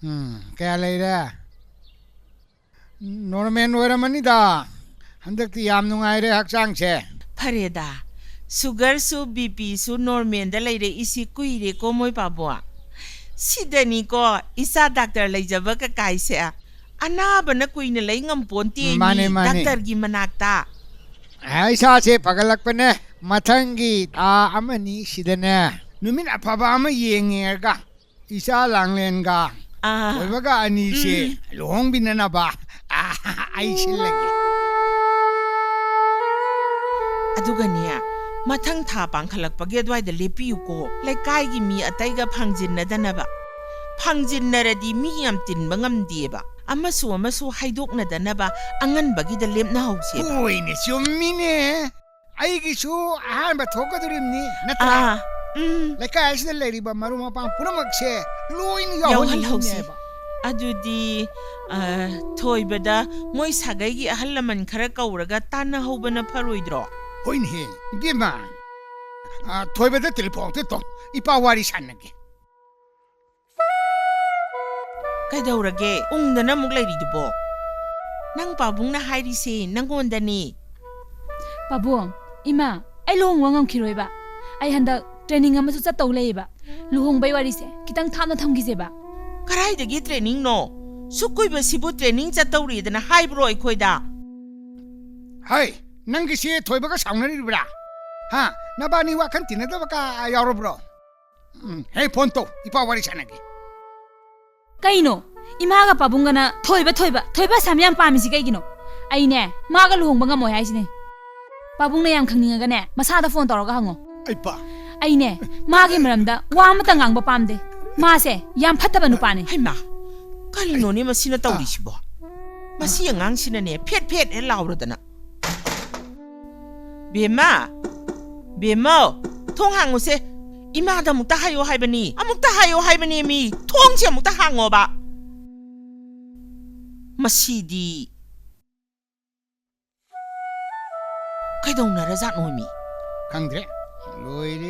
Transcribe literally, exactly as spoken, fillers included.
ꯎꯝ, ꯀꯌꯥ ꯂꯩꯔꯦ? ꯅꯣꯔꯃꯦꯜ ꯑꯣꯏꯔꯝꯃꯅꯤꯗ꯫ ꯍꯟꯗꯛꯇꯤ ꯌꯥꯝ ꯅꯨꯡꯉꯥꯏꯔꯦ ꯍꯛꯆꯥꯡꯁꯦ꯫ ꯐꯔꯦꯗ, ꯁꯨꯒꯔꯁꯨ ꯕꯤ ꯄꯤꯁꯨ ꯅꯣꯔꯃꯦꯜꯗ ꯂꯩꯔꯛꯏꯁꯤ ꯀꯨꯏꯔꯦꯀꯣ ꯃꯣꯏ ꯄꯥꯕꯨꯡ꯫ ꯁꯤꯗꯅꯤꯀꯣ ꯏꯆꯥ ꯗꯥꯛꯇꯔ ꯂꯩꯖꯕ ꯀꯀꯥꯏꯁꯦ꯫ ꯑꯅꯥꯕꯅ ꯀꯨꯏꯅ ꯂꯩ ꯉꯝꯄꯣꯟꯇꯦ ꯃꯤ꯫ ꯃꯥꯅꯦ, ꯃꯥꯅꯦ꯫ ꯗꯥꯛꯇꯔꯒꯤ ꯃꯅꯥꯛꯇ꯫ ꯑ, ꯏꯁꯥꯁꯦ ꯐꯒꯠꯂꯛꯄꯅꯦ꯫ ꯃꯊꯪꯒꯤ ꯊꯥ ꯑꯃꯅꯤ ꯁꯤꯗꯅꯦ ꯅꯨꯃꯤꯠ ꯑꯐꯕ ꯑꯃ ꯌꯦꯡꯉꯦꯔꯒ ꯏꯆꯥ ꯂꯥꯡꯂꯦꯟꯒ ꯑꯥ꯫ ꯊꯣꯏꯕꯒ ꯑꯅꯤꯁꯦ ꯎꯝ꯫ ꯂꯨꯍꯣꯡꯕꯤꯅꯅꯕ, ꯑꯥ, ꯑꯩ ꯁꯤꯜꯂꯒꯦ꯫ ꯑꯗꯨꯒꯅꯦ, ꯃꯊꯪ ꯊꯥ ꯄꯥꯡꯈꯠꯂꯛꯄꯒꯤ ꯑꯗꯨꯋꯥꯏꯗ ꯂꯦꯞꯄꯤꯌꯨꯀꯣ꯫ ꯂꯩꯀꯥꯏꯒꯤ ꯃꯤ ꯑꯇꯩꯒ ꯐꯪꯖꯤꯟꯅꯗꯅꯕ꯫ ꯐꯪꯖꯤꯟꯅꯔꯗꯤ ꯃꯤ ꯌꯥꯝ ꯇꯤꯟꯕ ꯉꯝꯗꯦꯕ꯫ ꯑꯃꯁꯨ ꯑꯃꯁꯨ ꯍꯥꯏꯗꯣꯛꯅꯗꯅꯕ ꯑꯉꯟꯕꯒꯤꯗ ꯂꯦꯞꯅꯍꯧꯁꯦꯕ꯫ ꯍꯣꯏꯅꯦ, ꯆꯨꯝꯃꯤꯅꯦ꯫ ꯑꯩꯒꯤꯁꯨ ꯑꯍꯥꯟꯕ ꯊꯣꯛꯀꯗꯧꯔꯤꯕꯅꯤ, ꯅꯠꯇ꯭ꯔꯥ? ꯑꯥ, ꯎꯝ꯫ ꯂꯩꯀꯥꯏ ꯑꯁꯤꯗ ꯂꯩꯔꯤꯕ ꯃꯔꯨꯞ ꯃꯄꯥꯡ ꯄꯨꯝꯅꯃꯛꯁꯦ ꯂꯣꯏꯅ ꯌꯥꯎꯍꯜꯂꯁꯤ꯫ ꯌꯥꯎꯍꯜꯂꯤꯅꯦꯕ꯫ ꯑꯗꯨꯗꯤ, ꯑ, ꯊꯣꯏꯕꯗ ꯃꯣꯏ ꯁꯥꯒꯩꯒꯤ ꯑꯍꯜ ꯂꯃꯟ ꯈꯔ ꯀꯧꯔꯒ ꯇꯥꯟꯅꯍꯧꯕꯅ ꯐꯔꯣꯏꯗ꯭ꯔꯣ? ꯍꯣꯏꯅꯦꯍꯦ, ꯏꯕꯦꯝꯃ꯫ ꯑ, ꯊꯣꯏꯕꯗ ꯇꯦꯂꯤꯐꯣꯟ ꯑꯝꯇ ꯇꯧ, ꯏꯄꯥ ꯋꯥꯔꯤ ꯁꯥꯟꯅꯒꯦ꯫ ꯀꯩꯗꯧꯔꯒꯦ? ꯎꯪꯗꯅ ꯑꯃꯨꯛ ꯂꯩꯔꯤꯗꯨꯕꯣ? ꯅꯪ ꯄꯥꯕꯨꯡꯅ ꯍꯥꯏꯔꯤꯁꯦ ꯅꯪꯉꯣꯟꯗꯅꯤ꯫ ꯄꯥꯕꯨꯡ, ꯏꯃꯥ, ꯑꯩ ꯂꯨꯍꯣꯡꯕ ꯉꯝꯈꯤꯔꯣꯏꯕ꯫ ꯑꯩ ꯍꯟꯗꯛ ꯇ꯭ꯔꯦꯅꯤꯡ ꯑꯃꯁꯨ ꯆꯠꯇꯧ ꯂꯩꯌꯦꯕ꯫ ꯂꯨꯍꯣꯡꯕꯩ ꯋꯥꯔꯤꯁꯦ ꯈꯤꯇꯪ ꯊꯥꯞꯅ ꯊꯝꯈꯤꯁꯦꯕ꯫ ꯀꯗꯥꯏꯗꯒꯤ ꯇ꯭ꯔꯦꯅꯤꯡꯅꯣ? ꯁꯨꯛ ꯀꯨꯏꯕꯁꯤꯕꯨ ꯇ꯭ꯔꯦꯅꯤꯡ ꯆꯠꯇꯧꯔꯤꯗꯅ ꯍꯥꯏꯕ꯭ꯔꯣ ꯑꯩꯈꯣꯏꯗ? ꯍꯩ, ꯅꯪꯒꯤꯁꯤ ꯊꯣꯏꯕꯒ ꯁꯥꯎꯅꯔꯤꯕ꯭ꯔꯥ? ꯍꯥ? ꯅꯕꯥꯅꯤ ꯋꯥꯈꯜ ꯇꯤꯟꯅꯗꯕ ꯀ ꯌꯥꯎꯔꯕ꯭ꯔꯣ? ꯎꯝ, ꯍꯦ, ꯐꯣꯟ ꯇꯧ, ꯏꯄꯥ ꯋꯥꯔꯤ ꯁꯥꯟꯅꯒꯦ꯫ ꯀꯩꯅꯣ? ꯏꯃꯥꯒ ꯄꯥꯕꯨꯡꯒꯅ ꯊꯣꯏꯕ, ꯊꯣꯏꯕ, ꯊꯣꯏꯕ ꯑꯁꯥꯝ ꯌꯥꯝ ꯄꯥꯝꯃꯤꯁꯤ ꯀꯩꯒꯤꯅꯣ? ꯑꯩꯅꯦ, ꯃꯥꯒ ꯂꯨꯍꯣꯡꯕ ꯉꯝꯃꯣꯏ ꯍꯥꯏꯁꯤꯅꯦ꯫ ꯄꯥꯕꯨꯡꯅ ꯌꯥꯝ ꯈꯪꯅꯤꯡꯉꯒꯅꯦ, ꯃꯁꯥꯗ ꯐꯣꯟ ꯇꯧꯔꯒ ꯍꯪꯉꯣ꯫ ꯑꯩ ꯄꯥ- ꯑꯩꯅꯦ, ꯃꯥꯒꯤ ꯃꯔꯝꯗ ꯋꯥ ꯑꯃꯇ ꯉꯥꯡꯕ ꯄꯥꯝꯗꯦ꯫ ꯃꯥꯁꯦ ꯌꯥꯝ ꯐꯠꯇꯕ ꯅꯨꯄꯥꯅꯦ꯫ ꯍꯩꯃꯥ, ꯀꯔꯤꯅꯣꯅꯦ ꯃꯁꯤꯅ ꯇꯧꯔꯤꯁꯤꯕꯣ? ꯃꯁꯤ ꯑꯉꯥꯡꯁꯤꯅꯅꯦ, ꯐꯦꯠ ꯐꯦꯠ ꯍꯦꯛ ꯂꯥꯎꯔꯗꯅ꯫ ꯕꯦꯝꯃ! ꯕꯦꯝꯃꯧ! ꯊꯣꯡ ꯍꯥꯡꯉꯨꯁꯦ! ꯏꯃꯥꯗ ꯑꯃꯨꯛꯇ ꯍꯥꯏꯌꯣ ꯍꯥꯏꯕꯅꯤ! ꯑꯃꯨꯛꯇ ꯍꯥꯏꯌꯣ ꯍꯥꯏꯕꯅꯦ ꯃꯤ! ꯊꯣꯡꯁꯦ ꯑꯃꯨꯛꯇ ꯍꯥꯡꯉꯣꯕ! ꯃꯁꯤꯗꯤ꯫ ꯀꯩꯗꯧꯅꯔꯖꯥꯠꯅꯣ ꯃꯤ? ꯈꯪꯗ꯭ꯔꯦ꯫ ꯂꯣꯏꯔꯦ꯫